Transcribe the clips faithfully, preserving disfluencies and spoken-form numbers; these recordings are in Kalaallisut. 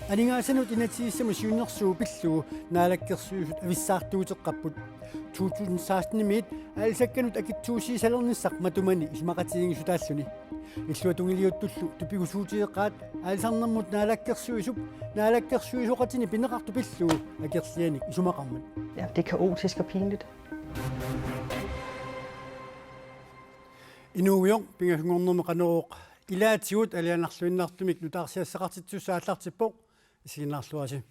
Aningaasanut inatsisissamut siunnersuut pillugu naalakkersuisut avissaartuuteqqapput. To tusind seksten-imiit aalisakkanut akitsuussisalernissaq matumani isumaqatigiinngissutaalluni. Illuatungiliuttullu tupigusuutigeqaat aalisarnermut naalakkersuisup naalakkersuisooqatini pineqartoq pillugu akerlianik isumaqarmat. Ja, det er kaotisk og pinligt. Inuugujoq pingasunngornermi Qanorooq ilaatigut alianarluinnartumik nutaarsiassaqartittussaq aallartippoq, isiginnaarluarisi.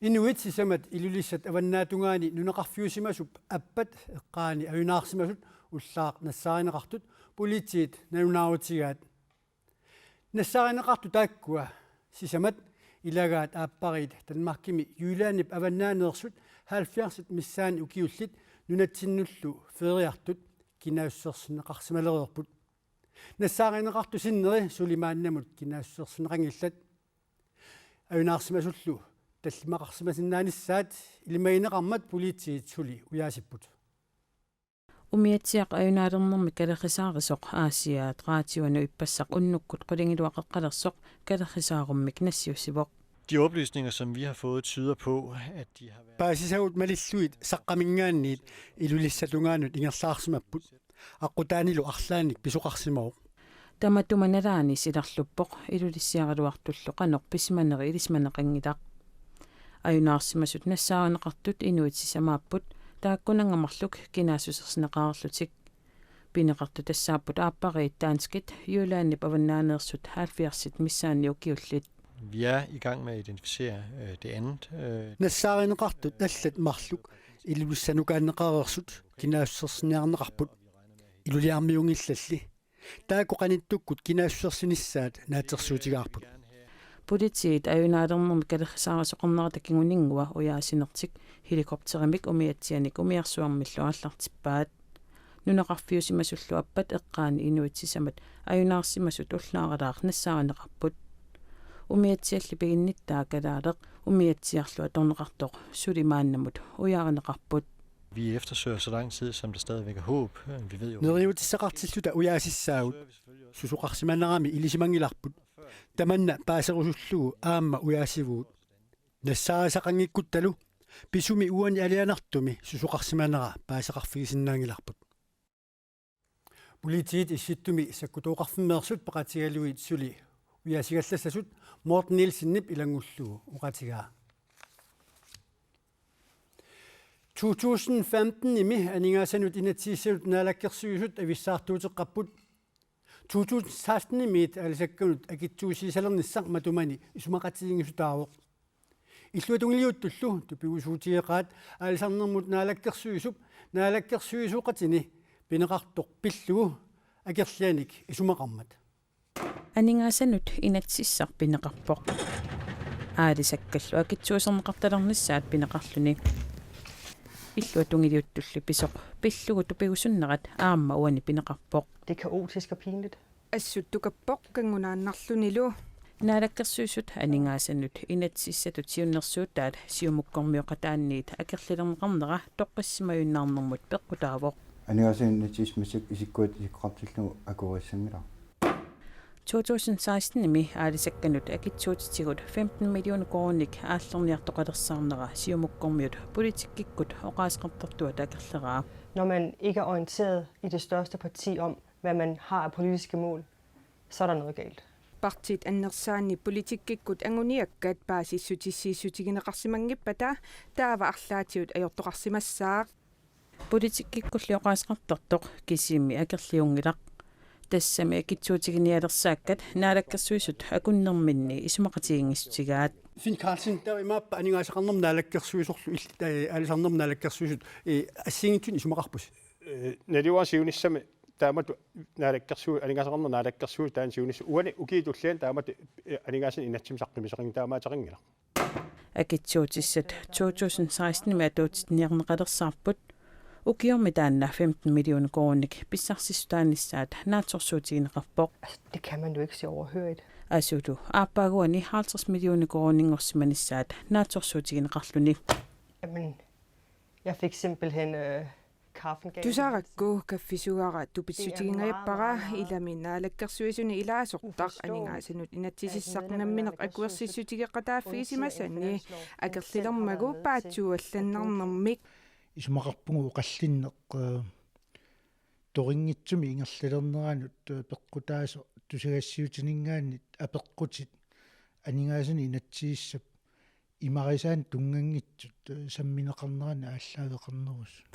Inuit sisamat Ilulissat avannaatungaani nunaqarfiusimasup appat eqqaani ajunaarsimasut ullaaq nassaarineqartut politiit nalunaarutigaat. Nassaarineqartut taakkua sisamat ilagaat aappariit Danmarkimi Jyllandip avannaaneersut halvfjerdsit missaanni ukiullit nunatsinnullu feriartut kinaassusersineqarsimalereerput. Nassaarineqartut sinneri suli maannamut kinaassusersineqanngillat. Ajunaarsimasullu tallimaqarsimasinnaanissaat ilimagineqarmat politiit suli ujaasipput. Umiatsiaq ajunaalernermi kalerrisaarisoq Aasiaat Raatiuanut ippassaq unnukkut qulingiluaqeqqalersoq kalerrisaarummik nassiussivoq. De oplysninger, som vi har fået, tyder på, at de har været... Paasisagut malillugit saqqaminngaanniit Ilulissatungaanut ingerlaarsimapput. Aqqutaanilu arlaannik pisoqarsimavoq. Tamatuma nalaani silarluppoq, Ilulissiaraluartullu qanoq pisimaneri ilisimaneqanngilaq. Ajunaarsimasut nassaarineqartut inuit sisamaapput, taakkunannga marluk kinaassusersineqareerlutik. Pineqartut tassaapput aappariit danskit Jyllandip avannaaneersut halvfjerdsit missaanni ukiullit. Vi er i gang med at identificere øh, det andet. Øh. Nassaarineqartut allat marluk Ilulissanukaanneqareersut kinaassusersineerneqarput. Iluliarmiunngillalli. Taakku qanittukkut kinaassusersinissaat naatsorsuutigaarput. Politiit ajunaalernermi kalerrisaarisoqarnerata kinguninngua ujaasinertik helikopterimik umiatsianik umiarsuarmillu aallartippaat. Nunaqarfiusimasullu appat eqqaani inuit sisamat ajunaarsimasut ullaaralaaq nassaarineqarput. Umiatsialli piginnittaa kalaaleq umiatsiarlu atorneqartoq suli maannamut ujaarineqarput. Vi eftersøger så lang tid, som der stadigvæk er håb. Vi ved jo... Neriuutissaqartilluta ujaasissaagut. Susoqarsimanerami ilisimanngilarput. Tamanna paaserusullugu aamma ujaasivugut. Nassaarisaqanngikkuttalu pisumi uani alianartumi susoqarsimanera paaseqarfigisinnaanngilarput. Politiit Issittumi sakkutooqarfimmeersut peqatigalugit suli ujaasigallassasut Morten Nielsenip ilanngullugu oqaatigaa. To tusind femten-imi aningaasanut inatsisissanut naalakkersuisut avissaartuuteqqapput. To tusind seksten-imiit aalisakkanut akitsuussisalernissaq matumani isumaqatigiinngissutaavoq. Illuatungiliuttullu tupigusuutigeqaat aalisarnermut naalakkersuisup naalakkersuisooqatini pineqartoq pillugu akerlianik isumaqarmat. Aningaasanut inatsisissaq pineqarpoq. Aalisakkallu akitsuuserneqartalernissaat pineqarluni. Illuatungiliuttulli pisoq pillugu tupigusunnerat aamma uani pineqarpoq. Det er kaotisk og pinligt. Assut tukappoq kanngunaannarlunilu. Naalakkersuisut aningaasanut inatsisissatut siunnersuutaat Siumukkormiuqataanniit akerlilerneqarnera toqqissimajunnaarnermut peqqutaavoq. Aningaasanut inatsisissat massakkut isikkuat isikkoqartillugu akuerissanngilara. To tusind seksten-imi aalisakkanut akitsuutitigut femten millioner koruuninik aallerniartoqalersaarnera Siumukkormiut politikkikkut oqaaseqartartuata akerleraa. Når man ikke er orienteret i det største parti om, hvad man har af politiske mål, så er der noget galt. Partiit annersaanni politikkikkut anguniakkat paasissutissiissutigineqarsimanngippat taava arlaatigut ajortoqarsimassaaq. Politikkikkulli oqaaseqartartoq kisiimi akerliunngilaq. Tassami akitsuutiginialersaakkat naalakkersuisut akunnerminni isumaqatigiinngissutigaat. Finn Karlsen, taava imaappa aningaasaqarnermut naalakkersuisorlu illit, eh, aalisarnermut naalakkersuisut, eh, assigiinngitsunik isumaqarpusi? Eh, naluara siunissami taamatut naalakkersuisut, aningaasaqarnermut naalakkersuisut taanna siunissaq uani ukiut tulliani taamatut, eh, aningaasanik inatsimmik saqqummiussaqanngilaq, taamaattoqanngilaq. Akitsuutissat to tusind seksten-imi atuutsiniarneqalersaarput. Ukiormi taanna femten millioner koruuninik pissarsissutaanissaat naatsorsuutigineqarpoq. Det kan man jo ikke se overhørigt. Asulu aappaaguani halvtreds millioner koruuninngorsimanissaat naatsorsuutigineqarluni. Jamen, jeg fik simpelthen øh, Tusarakku kaffisugara tupissutigingajappara ilami naalakkersuisuni ilaasortaq aningaasanut inatsisissaq nammineq akuersissutigeqataaffigisimasani akerlilermagu paatsuuallannarnermik. Isumaqarpugut oqallinneq, eh, torinngitsumik ingerlalerneranut, eh, peqqutaasoq tusagassiuutininngaanniit apeqqutit aningaasanut inatsisissap imarisaanut tunnganngitsut, eh, sammineqarneranut aallaaveqarnerusut.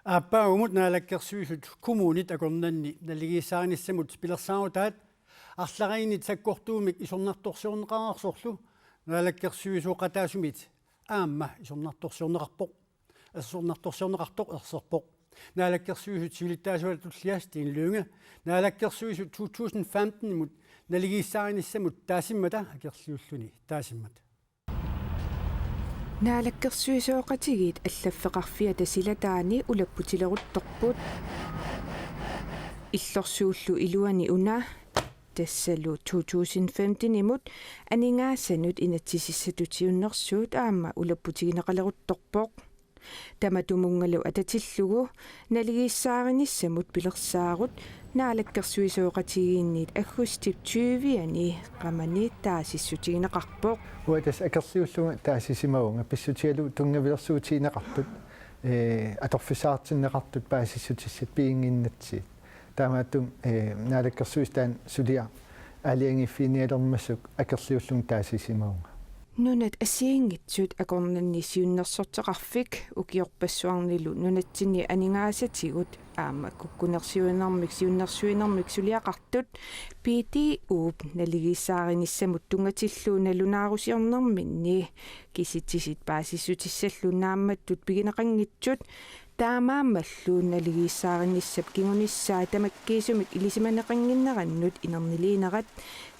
Aappaagumut Naalakkersuisut kommunit akornanni naligiissaarinissamut pilersaarutaat arlariinit sakkortuumik isornartorsiorneqareersorlu naalakkersuisooqataasumit aamma isornartorsiorneqarpoq. Isornartorsiorneqartoq erserpoq. Naalakkersuisut siulittaasuata tullia Steen Lynge Naalakkersuisut to tusind femten-imut naligiissaarinissamut taasimmata akerliulluni taasimmata. Naalakkersuisooqatigiit allaffeqarfiata silataani ulapputileruttorput. Illorsuullu iluani una tassalu to tusind femten-imut aningaasanut inatsisissatut siunnersuut aamma ulapputigineqaleruttorpoq. Tamatumunngalu atatillugu naligiissaarinissamut pilersaarut naalakkersuisooqatigiinniit aggustip tyve-ani qamani taasissutigineqarpoq. Uanga tassa akerliullunga taasisimavunga pissutigalugu tunngavilersuutigineqartut, eh, atorfissaqartinneqartut paasissutissat piginnginnatsigu. Taamaattumik, eh, naalakkersuisut taanna suliaq aalajangiiffiginialermassuk akerliullunga taasisimavunga. Nunat assigiinngitsut akornanni siunnersorteqarfik ukiorpassuarnilu nunatsinni aningaasatigut aamma kukkunersiuinermik siunnersuinermik suliaqartut P D U-p naligiissaarinissamut tunngatillugu nalunaarusiornerminni kisitsisit paasissutissallu naammattut pigineqanngitsut taamaammallu naligiissaarinissap kingunissaa tamakkiisumik ilisimaneqannginnerannut inerniliinerat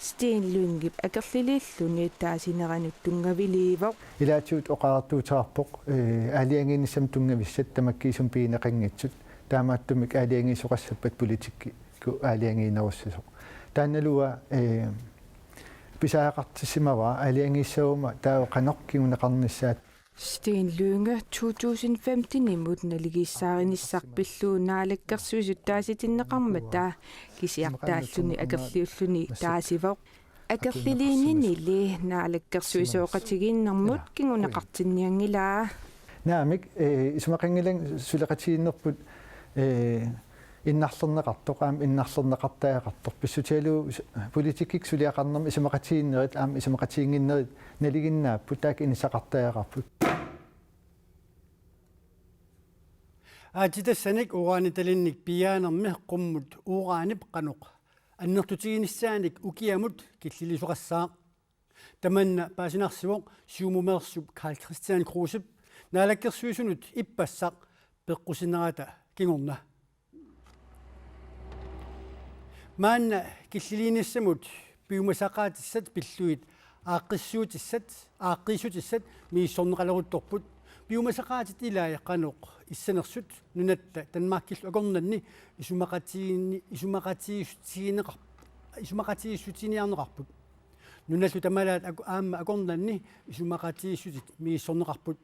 Steen Lyngep akerliliilluni taasineranut tunngaviliivoq. Ilaatigut oqariartuuteqarpoq, eh, aalajangiinissamut tunngavissat tamakkiisumik pigineqanngitsut, taamaattumik aalajangiisoqassappat politikkikkut aalajangiinerussasoq. Taannalu uanga, eh, pisariaqartissimavara aalajangiissaguma taava qanoq kinguneqarnissaat. Steen Lynge to tusind femten-imut naligiissaarinissaq pillugu naalakkersuisut taasitinneqarmata kisiartaalluni akerliulluni taasivoq. Akerliliinnili naalakkersuisooqatigiinnermut kinguneqartinnianngilaa. Naamik, eh, isumaqanngilanga suleqatigiinnerput, eh, innarlerneqartoq, aamma innarlerneqartariaqartoq. Pissutigalugu s-, politikkikkut suliaqarnermi isumaqatigiinnerit, aamma isumaqatigiinnginnerit nalinginnaapput, taakku inissaqartariaqarput. Aatsitassanik uranitalinnik piiaanermi qummut uranip qanoq annertutiginissaanik ukiamut killilisoqassaaq. Tamanna paasinarsivoq Siumumeersup Karl-Kristian Krusep naalakkersuisunut ippassaq peqqusinerata kingorna. Maanna killiliinissamut piumasaqaatissat pillugit aaqqissuutissat, aaqqiissutissat misissorneqaleruttorput. Piumasaqaatit ilai qanoq issanersut nunatta Danmarkillu akornanni isumaqatigiinni-, isumaqatigiissutigineqar-, isumaqatigiissutiginiarneqarput. Nunallu tamalaat aku-, aamma akornanni isumaqatigiissutit misissorneqarput.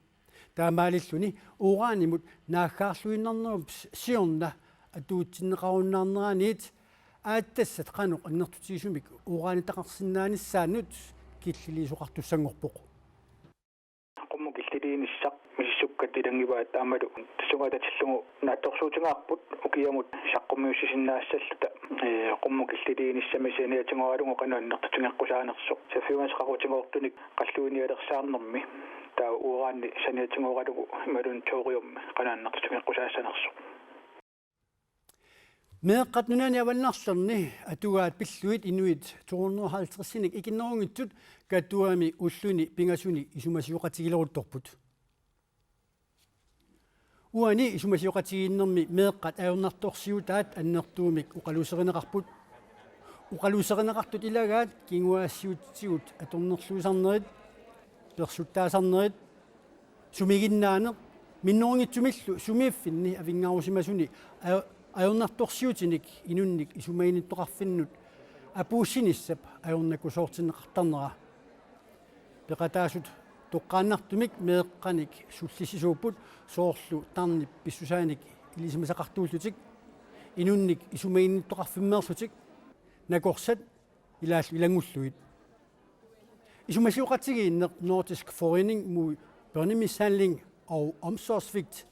Taamaalilluni uranimut naaggaarluinnarnerup s-, siorna atuutsinneqarunnaarneraniit aatsitassat qanoq annertutigisumik uranitaqarsinnaanissaannut killiliisoqartussanngorpoq. Qummut killiliinissaq misissukkat ilanngivaat aammalu tassunga atatillugu naatsorsuutigaarput ukiamut saqqummiussisinnaassalluta, ee, qummut killiliinissami saniatigooralugu qanoq annertutigeqqusaanersoq. Saffiumasaqarutigoortunik qalluinialersaarnermi taava urani saniatigooralugu imaluunniit thoriummi qanoq annertutigeqqusaassanersoq. Meeqqat nunani avannarlerni atugaat pillugit inuit to hundrede og halvtreds-inik ikinnerunngitsut Katuami ulluni pingasuni isumasioqatigileruttorput. Uani isumasioqatigiinnermi meeqqat ajornartorsiutaat annertuumik oqaluuserineqarput. Oqaluuserineqartut ilagaat kinguaassiuutitigut atornerluisarnerit, persuttaasarnerit, sumiginnaaneq, minnerunngitsumillu sumiiffinni avinngarusimasuni ajo-, ajornartorsiutinik inunnik isumaginnittoqarfinnut apuussinissap ajornakusoortinneqartarnera. Peqataasut Toqqaannartumik meeqqanik sullissisuupput, soorlu tarnip pissusaanik ilisimasaqartuullutik, inunnik isumaginnittoqarfimmeerlutik, nakorsat ilaallu ilanngullugit. Isumasioqatigiinneq Nordisk Forening mod Børnemishandling og Omsorgssvigt,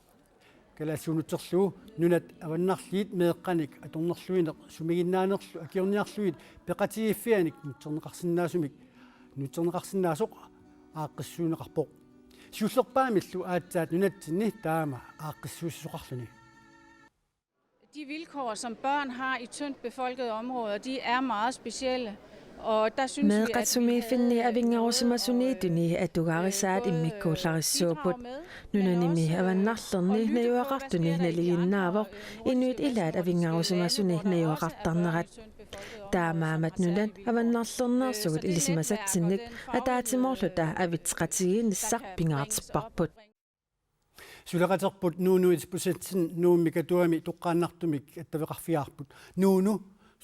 kalaallisuunutserlugu, nunat avannarliit meeqqanik atornerluineq sumiginnaanerlu akiorniarlugit peqatigiiffianik nutserneqarsinnaasumik, nutserneqarsinnaasoq aaqqissuunneqarpoq. Siullerpaamillu aatsaat nunatsinni taama aaqqissuussisoqarluni. De vilkår, som børn har i tyndt befolkede områder, de er meget specielle. Og der synes vi, Meeqqat sumiiffinni avinngarusimasuniittuni atugarisaat immikkuullarissuupput. Nunanimi avannarlerni najugaqartuni nalinginnaavoq inuit ilaat avinngarusimasuni najugaqartarnerat. Taamaammat nunat avannarlerneersugut ilisimasatsinnik ataatsimoorluta avitseqatigiinnissaq pingaartipparput. Suleqaterput Nuunu et procent Nuummi Katuami toqqaannartumik attaveqarfigaarput. Nuunu,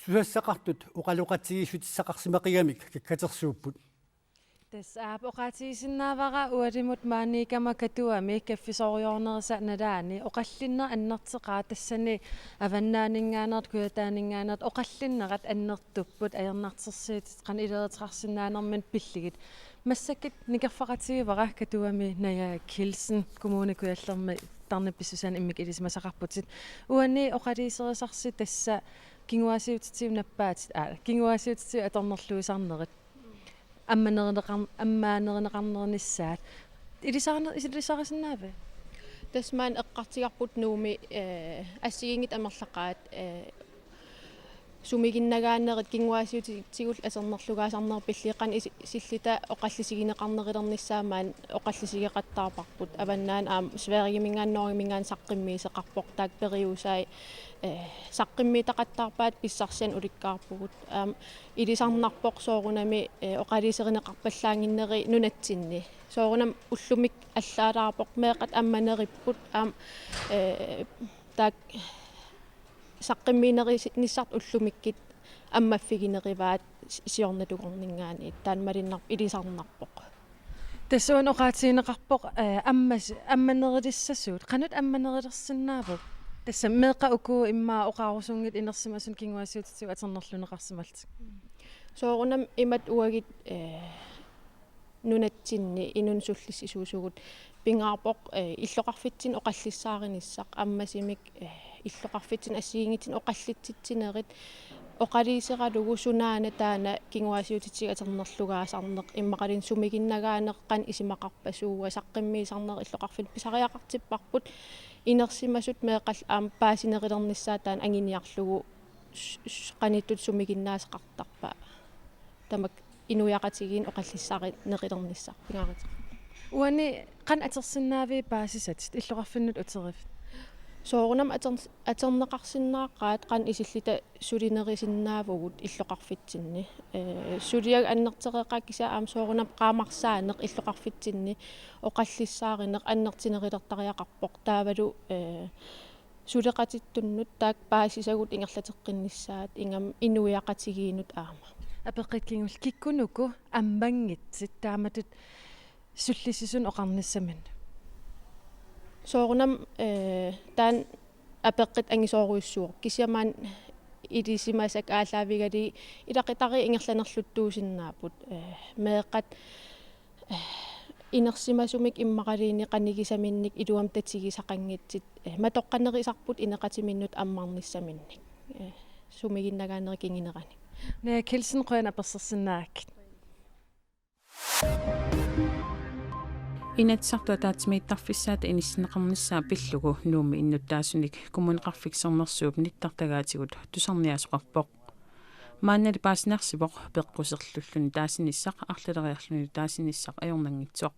susassaqartut oqaloqatigiissutissaqarsimaqigamik kakkatersuupput. Tassa aap oqaatigisinnaavara ualimut maaniikkama Katuami kaffisoorujussuarnerisa nalaani oqallinneq annerteqaaq, tassani avannaaninngaanneersoq kujataaninngaanneersoq oqallinnerat annertupput ajornartorsiutit qanoq ileruteqarsinnaanermini pillugit. Massakkut nikerfaqatigivara Katuami Naja Kielsen, Kommune Kujallermi tarnip pissusaanik immikkut ilisimasaqarputit. Uani oqaluuserisarsi tassa kinguaassiuutitigut nappaatit, aa, kinguaassiuutitigut atornerluisarnerit. Ammanerineqar-, ammanerineqarnerinnissaat. Ilisarne-, ilisarisinnaaviuk? Tassa maani eqqartugarput Nuummi, eh, assigiinngitsut amerlaqaat, eh, sumiginnagaanerit kinguaassiuutitigut atornerlugaasarnerit pillugit qanoq isi-, isilluta oqallisigineqarnerulernissaat maani oqallisigeqattaarparput. Avannaani aamma Sverigeminngaanniit Norgeminngaanniit saqqummiisoqarpoq, taakku periusai, eh, saqqummiitaqattaarpaat pissarsianik ulikkaarpugut. Aamma ilisarnarpoq soorunami, eh, oqaluuserineqarpallaannginneri nunatsinni. Soorunami ullumikkut allaalaarpoq, meeqqat ammaneripput aamma, eh, taakku saqqummiinerisi-, nissartut ullumikkut ammaffigineruvaat si-, siornatugorninngaanniit, taanna malunnarpoq ilisarnarpoq. Tassa uani oqaatigineqarpoq, eh, ammas-, ammanerulissasuut. Qanoq ammanerulersinnaavuk? Tassa meeqqat uku immaqa oqarusunngitsut inersimasut kinguaassiuutitigut atornerluneqarsimallutik. Soorunami imatut uagut, eh, nunatsinni inunnut sullissisuusugut pingaarpoq, eh, illoqarfitsinni oqallissaarnissaq ammasumik, eh, illoqarfitsinni assigiinngitsunik oqallitsitsinerit oqaluuseralugu sunaana taanna kinguaassiuutitigut atornerlugaasarneq immaqaluunniit sumiginnagaaneq qanoq isumaqarpassuua saqqummiisarneq illoqarfinni pisariaqartipparput inersimasut meeqqallu aamma paasinerulernissaat taanna anguniarlugu s-, s-, qanoq ittut sumiginnaasaqartarpa. Tamakku inuiaqatigiinni oqallissaarinerulernissaq pingaaruteqarpoq. Uani qanoq atorsinnaaviuk paasisatit illoqarfinnut uteriffik? Soorunami ator-, atorneqarsinnaaqaat qanoq isilluta sulinerusinnaavugut illoqarfitsinni. Eh, suliagut annertoqeqaat kisianni aamma soorunami qaamarsaaneq illoqarfitsinni oqallissaarineq annertunerulertariaqarpoq. Taavalu, eh, suleqatittunnut taakku paasisagut ingerlateqqinnissaat ingammik inuiaqatigiinnut aamma. Apeqqut kingulleq, kikkunuku ammanngitsit taamatut sullissisunik oqarnissaminnik? Soorunami, eh, taanna apeqqut angisoorujussuuvoq. Kisianni maani ilisimasakka aallaavigalugit ilaqutariit ingerlanerluttuusinnaapput. Eh, meeqqat, eh, inersimasumik immaqaluunniit qanigisaminnik iluamik tatigisaqanngitsut, eh, matoqqanerusarput inoqatiminnut ammarnissaminnik. Eh, sumiginnagaanerup kingunerani. Naja Kielsen, qujanaq apersorsinnaagakkit. Inatsisartut ataatsimiittarfissaata inissinneqarnissaa pillugu Nuummi innuttaasunik Kommuneqarfik Sermersuup nittartagaatigut tusarniaasoqarpoq. Maannali paasiniarsivoq peqquserlulluni taasinissaq arlaleriarluni taasinissaq ajornanngitsoq.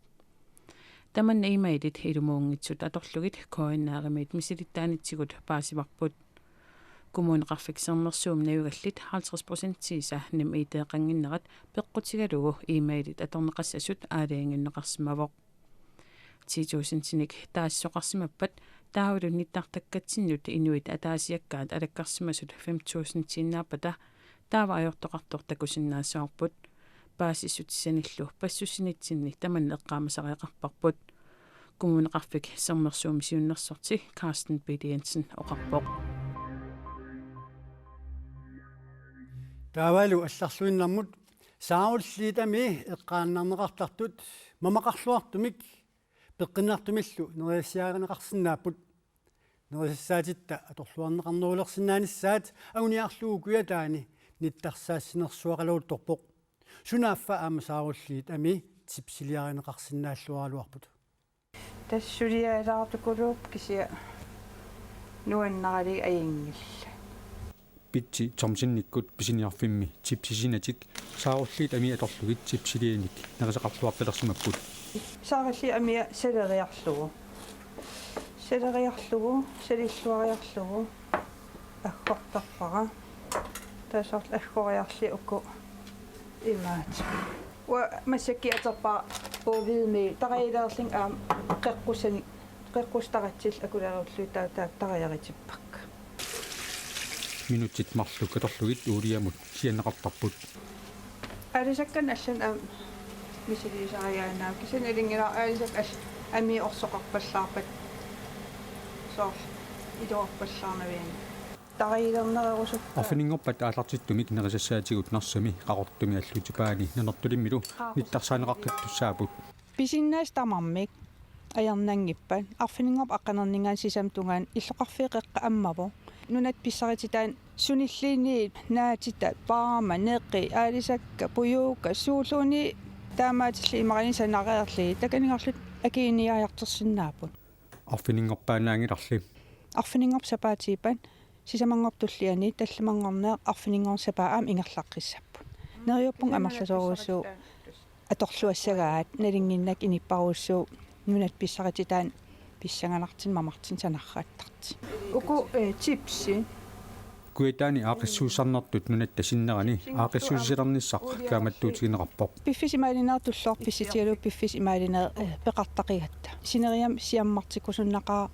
Tamanna e-mailit ilumuunngitsut atorlugit K N R-imiit misilittaanitsigut paasivarput. Kommuneqarfik Sermersuumi najugallit halvtreds procentiisa NemID-eqannginnerat peqqutigalugu e-mailit atorneqassasut aalajangiunneqarsimavoq. Ti tusindinik taasisoqarsimappat taavalu nittartakkatsinnut inuit ataasiakkaat alakkarsimasut fem tusindiinnaappata taava ajortoqartoq takusinnaassavarput. paasissutissanillu passussinitsinni tamanna eqqaamasariaqarparput. Kommuneqarfik Sermersuumi siunnersorti Carsten Peter Jensen oqarpoq. Taavalu allarluinnarmut saarulliit amii eqqaannarneqartartut mamaqarluartumik peqqinnartumillu nerisassiarineqarsinnaapput. Nerisassaatitta atorluarneqarnerulersinnaanissaat anguniarlugu Kujataani nittarsaassinersuaqaleruttorpoq. Sunaaffa aamma saarulliit amii chipsiliarineqarsinnaalluaraluarput. Tassa suliaalaartukuluupput kisianni nuannaralugit ajunngillat. Pitsi Thomsenikkut pisiniarfimmi chipsisinatik saarulliit amii atorlugit chipsilianik nerisaqarluartalersimapput. Saarulliit amii saleriarlugu. Saleriarlugu, salilluariarlugu. Aggortarpara. Taasarlu aggoriarli uku imaat. Uanga massakkut atorpara puuviimi tariilerlin aam qeqqusani qeqqustaratsill akulerullu ta ta tariaritippakka. Minutsit marluk atorlugit uuliamut sianneqartarput. Aalisakkanik allanit aam misiliisariaannaavit kisianni nalunngilara aalisakkat al amii orsoqarpallaarpat soorlu iluarpallaarnavianni. Tariilernererusukka. Arfininngorpat aallartittumik nerisassaatigut Narsami Qaqortumi Allutipaani Nanortalimmilu nittarsaaneqartittussaapput. Pisinnaasat tamarmik ajornanngippat arfininngorpat aqqanerninngaanniit sisamat tungaanut illoqarfiit qeqqat ammavoq. Nunat pissarititaat sunilluunniit naatitat, paama, neqi, aalisakkat, pujuukkat, suulluunniit taamaatillugu imariinni sanareerlugit takuneqarlutik akuiniariartorsinnaapput. Arfininngorpaannaanngilarli. Arfininngorpat sapaatiippat sisamanngorpat tullianut tallimanngorneq arfininngorneq sapaat aamma ingerlaqqissapput. Neriuppunga amerlasoorujussuuvoq atorluassagaat nalunnginnakku inuppassuit nunat pissarititaat pissanganartut mamartut sanarartartut. Uku eh, chipsi. Kujataani aaqqissuussisarnertut nunatta sinnerani aaqqissuussisalernissaq kaammattuutigineqarpoq. Piffissap imaalineq tulloorpissutigalugu piffissap imaalineq eh, peqartaqigatta. Sineriammi siammartikkusunnaqaaq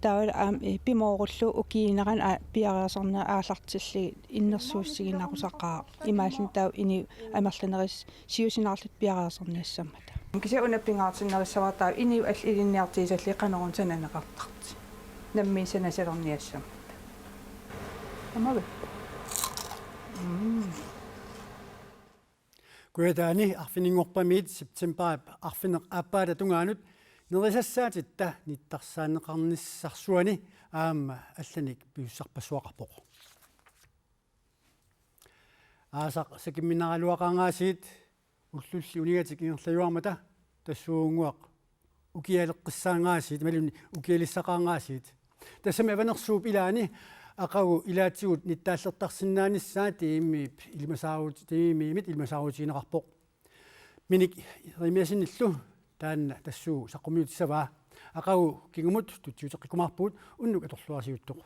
taavalu aamma eh, pimoorullugu ukiuunerani aa- piareersarneq aallartillugit innersuussiginarusaqaaq. Imaalluni taava inuit amerlanerit siusinaarlutik piareersarniassammata. Kisianni una pingaartinnerussavarput taava inuit allat ilinniartigissallugu qanoruna sananeqartartut. Nammineq sanasalerniassammata. Tamavi. Mm. Kujataani arfininngorpamiit septembarip arfineq-aappaata tungaanut nerisassaatitta nittarsaaneqarnissarsuani aamma allanik pisussarpassuaqarpoq. Aasaq sakimminaraluaqaangaasiit ullulli unigatik ingerlajuarmata tassuugunnguaq ukialeqqissaangaasiit imaluunniit ukialissaqaangaasiit. Tassami Avanersuup ilaani aqagu ilaatigut nittaallertarsinnaanissaa T M I-p ilimasaarut-, T M I-mit ilimasaarutigineqarpoq. Minik Jeremiassenillu taanna tassuugu saqqummiutissavaa. Aqagu kingumut tutsiuteqqikkumaarpugut unnuk atorluarsiuttoq.